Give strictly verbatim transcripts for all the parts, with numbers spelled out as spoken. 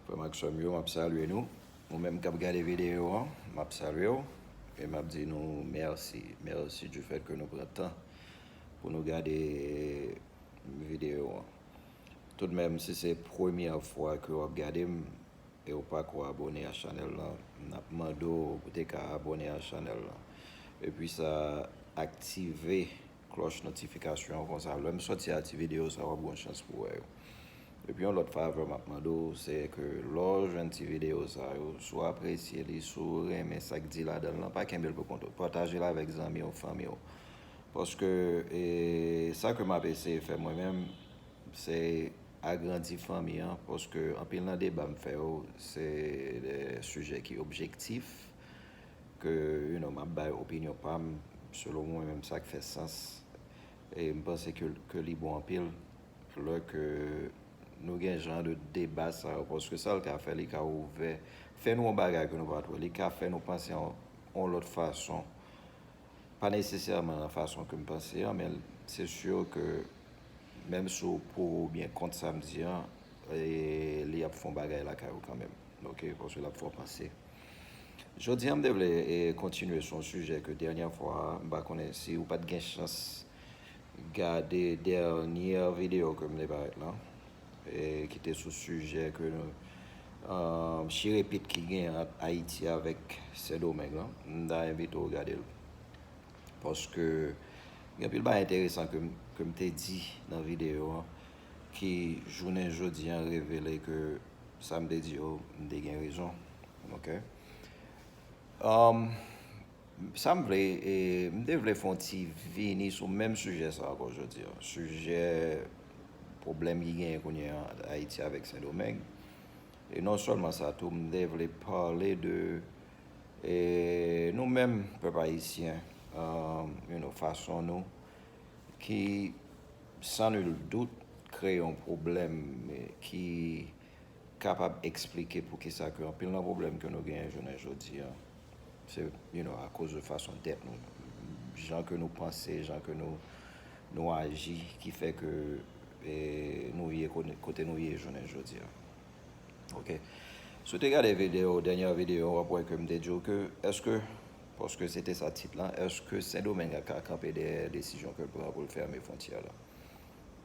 Frè m ak sè m yo, m ap salye nou. Ou menm k ap gade videyo an, m ap salye w. E m ap di nou mèsi. Mèsi du fait ke nou pran tan pou nou gade videyo an. Toudmenm, si se premyè fwa ke w ap gade m e w pako abòne a chanèl lan, n ap mande w pou te ka abòne a chanèl lan. Epi sa, aktive klòch notifikasyon an, konsa lè m sòti a ti videyo sa, w ap gen chans pou wè yo. Epi yon lòt favè m ap mande w, se ke lè w jwenn ti videyo sa yo, si w apresye li, si w renmen sa k di ladan l lan, pa kenbe l pou kont ou. Pataje l avèk zanmi w, fanmi w. Paske e, sa ke m ap eseye fè mwen menm, se agrandi fanmi an, paske anpil nan deba m fè yo, se de sijè ki objektif, ke you know, m ap bay opinyon pa m, selon mwen menm sa k fè sans. E m panse ke, ke li bon anpil lè ke nou gen jan de deba sa yo, paske sa l ka fè, li ka ouvè, fè nou yon bagay ke nou pa t wè, li ka fè nou panse yon, yon lòt fason. Pa nesesèman nan fason ke m panse an, men se si ke menm si w pou oubyen kont sa m di an, e, li ap fè yon bagay lakay ou kanmenm. Oke, paske l ap fè w panse. Jodi a, m te vle e, kontinye sou yon sijè ke dènyè fwa, m pa konnen si ou pa t gen chans gade dènyè videyo ke m te parèt lan, e, ki te sou sijè ke nou, um, chirepit ki gen ant Ayiti avèk Sendomeng lan. M ta envite w gade l. Paske gen anpil bagay enteresan ke m, ke m te di nan videyo an, ki jounen jodi an revele ke sa m te di yo, m te gen rezon. Oke? Um, sa m vle, e, m te vle fè yon ti vini sou menm sijè sa ankò jodi an. Sijè pwoblèm ki genyen kounye an ant Ayiti avèk Sendomeng. E non sèlman sa tou, m te vle pale de e, nou menm, pèp ayisyen, um, you know, fason nou ki, san nul dout, kreye yon pwoblèm e, ki kapab eksplike poukisa ke anpil nan pwoblèm ke nou genyen jounen jodi an, se, you know, akoz de fason dèt nou, jan ke nou panse, jan ke nou, nou aji, ki fè ke e, nou ye kote, kote nou ye jounen jodi an. Oke. Si w te gade videyo, dènyè videyo, w ap wè ke m te di w ke, èske, paske se te sa tit lan, èske Sendomeng ka kanpe dèyè desizyon ke l pran pou l fèmen fwontyè la?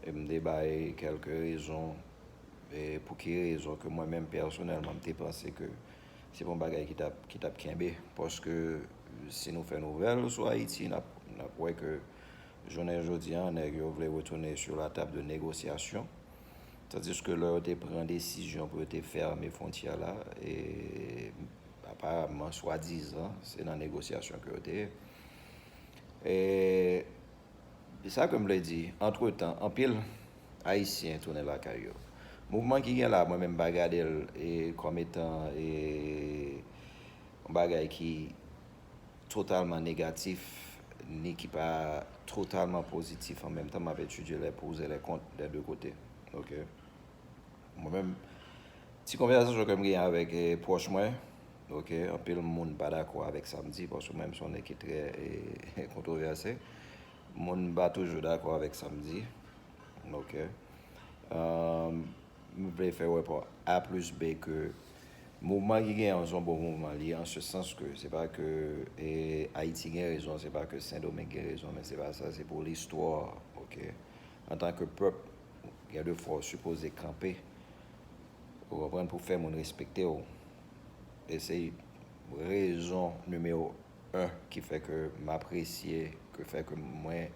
E m te bay kèlke rezon, e pou ki rezon ke mwen menm pèsonèlman m te panse ke se pa yon bagay ki t ap, ki t ap kenbe, paske si nou fè nouvèl sou Ayiti, n ap, n ap wè ke jounen jodi an, nèg yo vle retounen sur la table de négociation. Tandiske lè yo te pran desizyon pou yo te fèmen fwontyè la, e aparamman, swadizan, se nan negosyasyon ke yo te ye. E sa ke m vle di, antretan, anpil Ayisyen tounen lakay yo. Mouvman ki gen la, mwen menm m pa gade l e, kòm etan e, yon bagay ki totalman negatif, ni ki pa totalman pozitif an menm tan, m ap etidye les pour et les contre des deux côtés. Oke? Mwen menm, ti konvèsasyon ke m gen avèk e, pwòch mwen, oke, anpil moun pa dakò avèk sa m di, paske mwen menm se yon nèg ki trè e, kontwovèse. Moun pa toujou dakò avèk sa m di. Oke. Um, m vle fè wè pa A plis B ke mouvman ki gen an se yon bon mouvman li, an se sans ke se pa ke e, Ayiti gen rezon, se pa ke Sendomeng gen rezon, men se pa sa, se pou listwa, oke? Antan ke pèp, gen de fwa w sipoze kanpe, ou konprann, pou fè moun respekte w. E se rezon nimewo en ki fè ke m apresye, ke fè ke mwen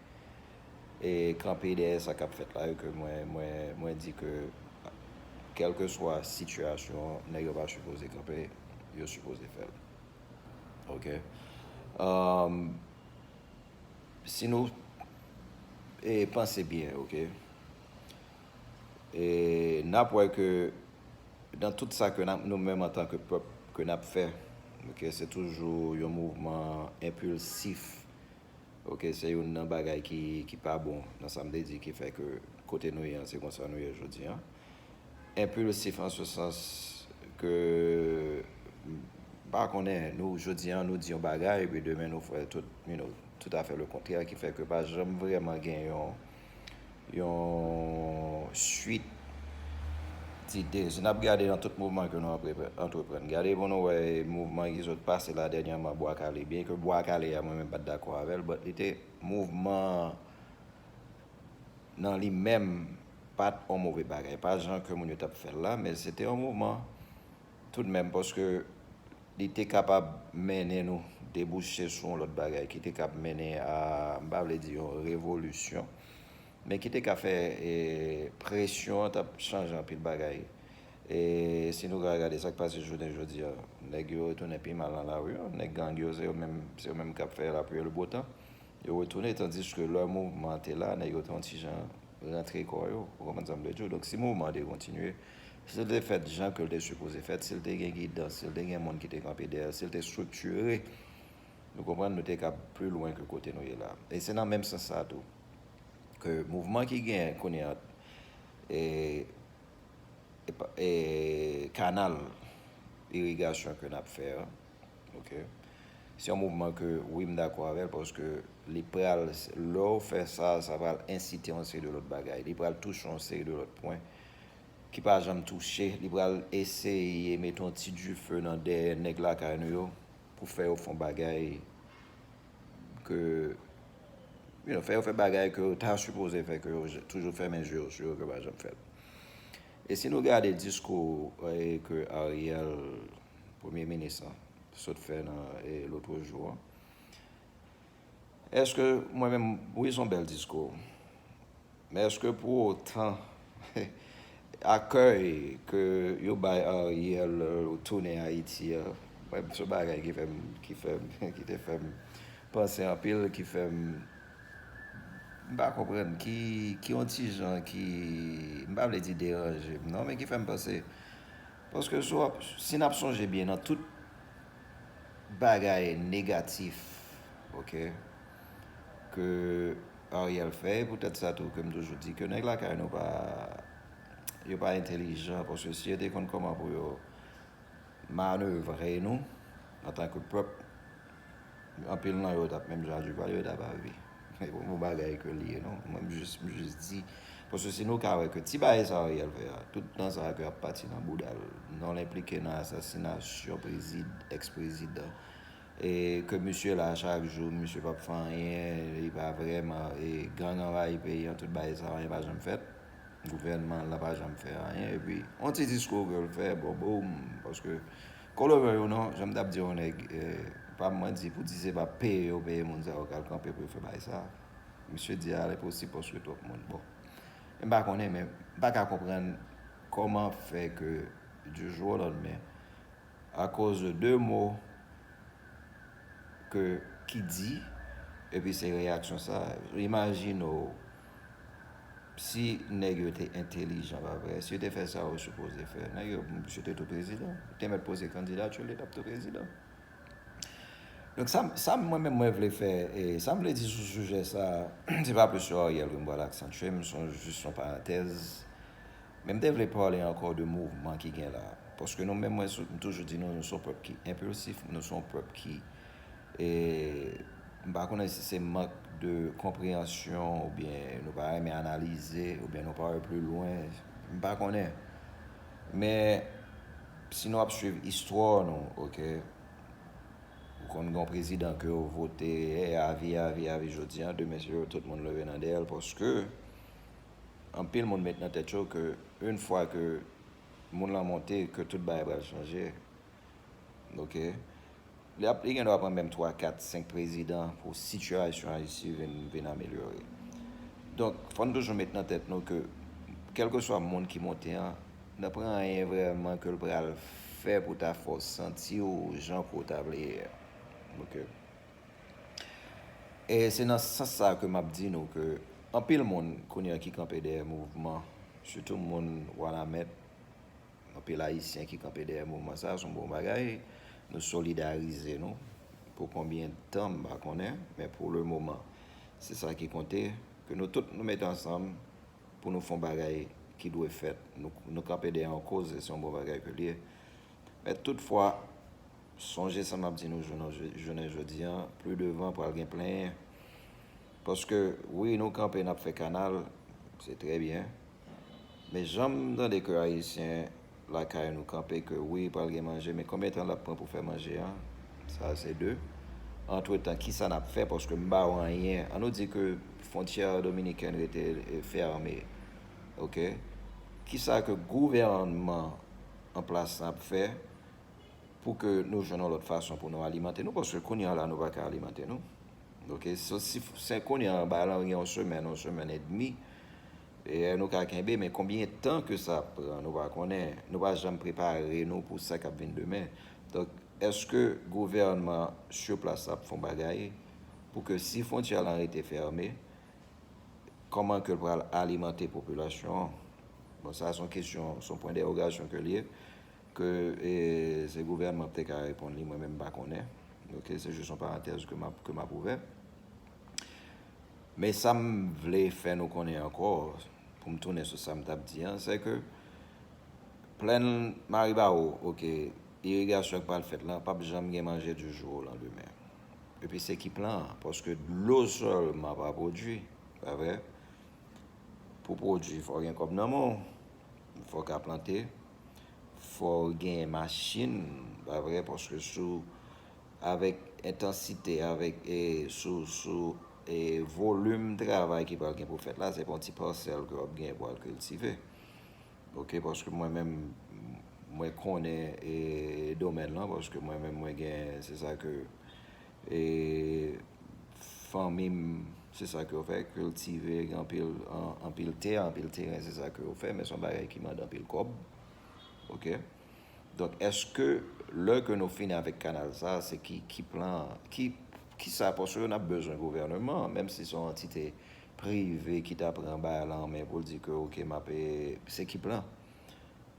e, kanpe dèyè sa k ap fèt la, e ke mwen, mwen, mwen di ke kèlkeswa sitiyasyon, nèg yo pa sipoze kanpe, yo sipoze fè l. Oke? Um, si nou e, panse byen, oke? E n ap wè ke nan tout sa ke n ap, nou menm antan ke pèp, ke n ap fè, oke, se toujou yon mouvman enpilsif. Oke, se youn nan bagay ki, ki pa bon nan sa m te di ki fè ke kote nou ye an, se konsa nou ye jodi an. Enpilsif an se sans ke, m pa konnen, nou, jodi an, nou di yon bagay, epi demen nou fè tout, you know, tout afè le kontrè, ki fè ke pa janm vrèman gen yon, yon swit Site, si n ap gade nan tout mouvman ke nou antrepre- antreprann, gade pou nou wè mouvman ki sot pase la dènyèman, Bwa Kale. Byen ke Bwa Kale a, mwen menm pa t dakò avè l, but li te mouvman nan li menm pa t yon move bagay. Pa jan ke moun yo t ap fè l la, men se te yon mouvman toudmenm, paske li te kapab mennen nou debouche sou yon lòt bagay ki te kab mennen a, m pa vle di yon revolisyon, men ki te ka fè e, presyon an t ap chanje anpil bagay. E si nou ka gade sa k pase jounen jodi a, nèg yo retounen pi mal nan lari an, nèg gang yo se yo menm, se yo menm k ap fè lapli e le beau temps. Yo retounen, tandiske lè mouvman an te la, nèg yo te yon ti jan rantre kò yo, ou konprann sa m vle di w? Donk, si mouvman an te kontinye, si l te fèt jan ke l te sipoze fèt, si l te gen gidans, si l te gen moun ki te kanpe dèyè l, si l te estriktire, nou konprann nou te ka pli lwen ke kote nou ye la. E se nan menm sans sa tou, ke mouvman ki genyen kounye a, e, e, kanal irigasyon ke n ap fè a, ok, se yon mouvman ke, wi, m dakò avè l, paske li pral, lè w fè sa, sa pral ensite yon seri de lòt bagay. Li pral touche yon seri de lòt pwen ki pa janm touche. Li pral eseye mete yon ti dife nan dèyè nèg lakay nou yo pou fè yo fè yon bagay ke, you know, fè yo fè bagay ke yo ta sipoze fè, ke yo j- toujou fèmen je yo sou yo, ke pa janm fè l. E si nou gade diskou e, ke Ariel, premye minis lan, sot fè nan e, lòt jou an, èske mwen menm, wi, se yon bèl diskou, men èske pou otan akèy ke yo bay Ariel tounen Ayiti a, mwen, se yon bagay ki fè m, ki fè m, ki te fè m panse anpil, ki fè m, m pa konprann, ki, ki yon ti jan ki, m pa vle di deranje m non, men ki fè m panse, paske si w ap- si n ap sonje byen nan tout bagay negatif, ok, ke Ariel fè, e poutèt sa tou ke m toujou di ke nèg lakay nou pa, yo pa entèlijan, paske si yo te konn kòman pou yo manevre nou antanke pèp, anpil nan yo t ap menm jan a Duval, yo t ap ap viv. Se pa yon bagay ke l ye non. Mwen, m jis, m jis di, paske si nou ka wè ke ti bagay sa Ariel fè a, tout tan sa ke ap pati nan bouda l, non l enplike nan asasinasyon prezid- èks prezidan, e ke misye la chak jou, misye p ap fè anyen, li pa vrèman, e gang anvayi peyi an, tout bagay sa, anyen pa janm fèt. Gouvènman an pa janm fè anyen, epi yon ti diskou ke l fè, bon, boum, paske, qu'on le veuille ou non, jan m t ap di yon nèg, e, pa mwen di, pou di se pa peye yo peye moun sa yo k al kanpe pou yo fè bagay sa. Misye di a, l enposib paske twòp moun. Bon, m pa konnen, men m pa ka konprann kòman fè ke, du jour au lendemain, akoz de de mo ke, ki di, epi se reyaksyon sa. Imajine w, si nèg yo te entèlijan, pa vre, si yo te fè sa yo sipoze fè, nèg yo, misye te tou prezidan. Te mèt poze kandidati l, li t ap tou prezidan. Donk, sa, sa mwen menm mwen vle fè, e sa m vle di sou sijè sa, se pa plis sou Ariel ke m pral aksantyem, se jis yon parantèz. Men m te vle pale ankò de mouvman ki gen la. Paske nou menm, mwen sou- m toujou di nou, nou se yon pèp ki enpilsif, nou se yon pèp ki, e, m pa konnen si se mank de konpreyansyon, oubyen nou pa renmen analize, oubyen nou pa wè pli lwen, m pa konnen. Men, si nou ap swiv istwa nou, ok, ou konn gen yon prezidan ke yo vote, e, avi, avi, avi, jodi a, demen, se yo tout moun leve nan dèyè l, paske anpil moun met nan tèt yo ke, yon fwa ke moun lan monte, ke tout bagay pral chanje. Ok? Li ap, li gen dwa pran menm twa, kat, senk prezidan pou sitiyasyon Ayiti vin, vin amelyore. Donk, fò n toujou met nan tèt nou ke, kèlkeswa moun ki monte an, nan pran anyen vrèman ke l pral fè pou ta fè w santi w jan ke w ta vle ye a. Ok? E se nan sans sa ke m ap di nou ke anpil moun kounye a ki kanpe dèyè mouvman, sitou moun Wanament, anpil Ayisyen ki kanpe dèyè mouvman sa, se yon bon bagay. Nou solidarize nou. Pou konbyen tan, m pa konnen, men pou le moman, se sa ki konte, ke nou tout nou mete ansanm pou nou fè yon bagay ki dwe fèt. Nou, nou kanpe dèyè yon koz, e se yon bon bagay ke l ye. Men toutfwa, sonje sa m ap di nou jounen, jounen jodi a, pli devan pral gen plenyen. Paske, wi, nou kanpe, n ap fè kanal, se trè byen. Men jan m tande ke Ayisyen lakay nou kanpe ke wi, pral gen manje, men konbyen tan l ap pran pou fè manje a? Sa se de. Antretan, kisa n ap fè? Paske m pa wè anyen. An nou di ke fwontyè dominikèn rete e, fèmen. Oke? Kisa ke gouvènman an plas la ap fè pou ke nou jwenn yon lòt fason pou nou alimante nou? Paske kounye a la, nou pa ka alimante nou. Oke? So, si, se kounye a, bagay la gen yon semèn, yon semèn edmi, e nou ka kenbe, men konbyen tan ke sa ap pran, nou pa konnen. Nou pa janm prepare nou pou sa k ap vin demen. Donk, èske gouvènman sou plas la ap fè yon bagay pou ke si fwontyè la rete fèmen, kòman ke l pral alimante popilasyon an? Bon, sa se yon kesyon, se yon pwen dèwogasyon ke l ye, ke e, se gouvènman ki te ka reponn li, mwen menm m pa konnen. Oke, se jis yon parantèz ke m ap, ke m ap ouvè. Men sa m vle fè nou konnen ankò, pou m tounen sou sa m t ap di an, se ke plèn Maribawo, oke, irigasyon k pral fèt la, p ap janm gen manje du jour au lendemain. Epi se ki plan an? Paske dlo sèlman pa pwodui, pa vre? Pou pwodui, fò w gen kòb nan men w, fò w ka plante, fò w gen machin, pa vre? Paske sou, avèk entansite, avèk, e, sou, sou, e, volim travay ki pral gen pou fèt la, se pa yon ti pasèl ke w ap gen pou al kiltive. Oke, paske mwen menm, mwen konnen, e, domèn lan, paske mwen menm, mwen gen, se sa ke, e, fanmi m, se sa ke yo fè, kiltive, gen anpil, an, anpil tè, anpil teren, se sa ke yo fè, men se yon bagay ki mande anpil kòb. Oke? Donk, èske lè ke nou fini avèk kanal sa, se ki, ki plan, ki, ki sa, paske n ap bezwen gouvènman, menm si se yon antite prive ki ta pran bagay la an men pou l di ke, oke, m ap, e, se ki plan?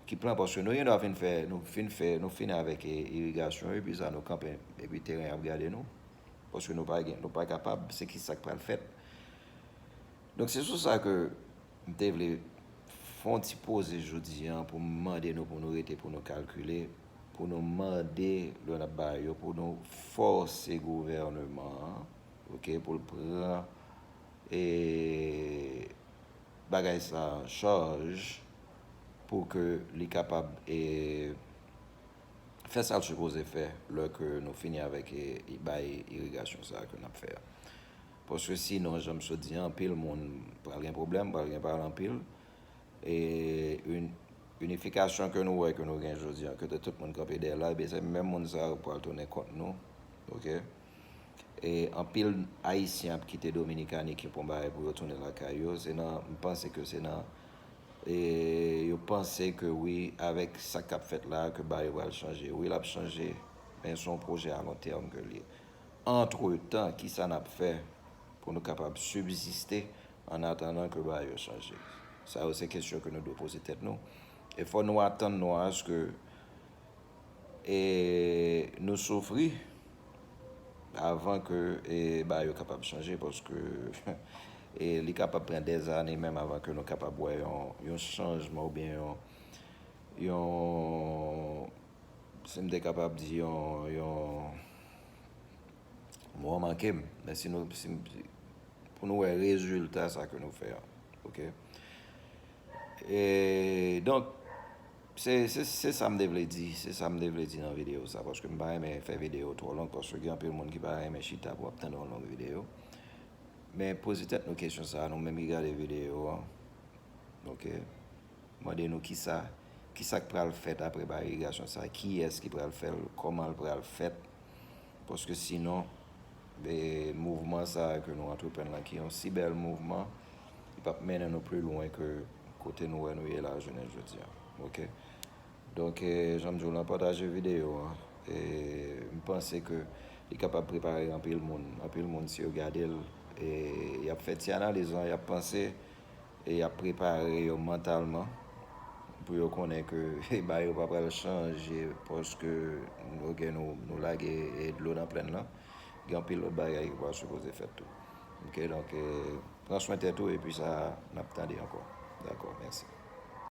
Ki plan? Paske nou gen dwa fin fè, nou fin fè, nou fini avèk, e, irigasyon, epi sa, nou kanpe, epi teren ap gade nou. Paske nou pa gen, nou pa kapab, se ki sa k pral fèt. Donk, se sou sa ke m te vle fè yon ti poze jodi an pou m mande nou, pou nou rete, pou nou kalkile, pou nou mande lè n ap bay yo, pou nou fòse gouvènman an, oke, pou l pran, e, bagay sa an chaj pou ke li kapab, e, fè sa l sipoze fè lè ke nou fini avèk, e, bay irigasyon sa a ke n ap fè a. Paske sinon, jan m sot di an, anpil moun pral gen pwoblèm, pral gen pale anpil. E, yon, inifikasyon ke nou wè ke nou gen jodi an, kote tout moun kanpe dèyè l la, ebyen se menm moun sa yo k pral tounen kont nou. Oke? E anpil Ayisyen ap kite Dominikani ki pran bagay pou yo tounen lakay yo. Se nan, m panse ke se nan, e, yo panse ke wi, avèk sa k ap fèt la, ke bagay yo pral chanje. Wi, l ap chanje, men se yon pwojè a lon tèm ke l ye. Antretan, kisa n ap fè pou nou kapab sibziste an atandan ke bagay yo chanje? Sa yo se kesyon ke nou dwe poze tèt nou. E fò nou atann nou aske, e, nou soufri avan ke, e, bagay yo kapab chanje, paske, e, li kapab pran dèzane menm avan ke nou kapab wè yon, yon chanjman oubyen yon, yon, si m te kapab di yon, yon, mo an manke m, men si nou, si, pou nou wè rezilta sa ke nou fè an. Oke? E, donk, se, se, se sa m te vle di, se sa m te vle di nan videyo sa, paske m pa renmen fè videyo twò long, paske gen anpil moun ki pa renmen chita pou ap tande yon long videyo. Men poze tèt nou kesyon sa, nou menm ki gade videyo an. Oke? Mande nou kisa, kisa k pral fèt apre bay irigasyon sa, kiyès ki pral fè l, kòman l pral fèt. Paske sinon, e, mouvman sa ke nou antreprann la, ki yon si bèl mouvman, li p ap mennen nou pli lwen ke kote nou wè nou ye la jounen jodi a. Oke? Donk, e, jan m di w lan, pataje videyo an. E, m panse ke li kapab prepare anpil moun. Anpil moun, si yo gade l, e, y ap fè ti analiz lan, y ap panse, e y ap prepare yo mantalman pou yo konnen ke bagay yo pa pral chanje paske, oke, nou, nou lage, e, dlo nan plèn lan. Gen anpil lòt bagay ki pral sipoze fèt tou. Oke, donk, e, pran swen tèt ou epi sa, n ap tande ankò. Dakò, mèsi.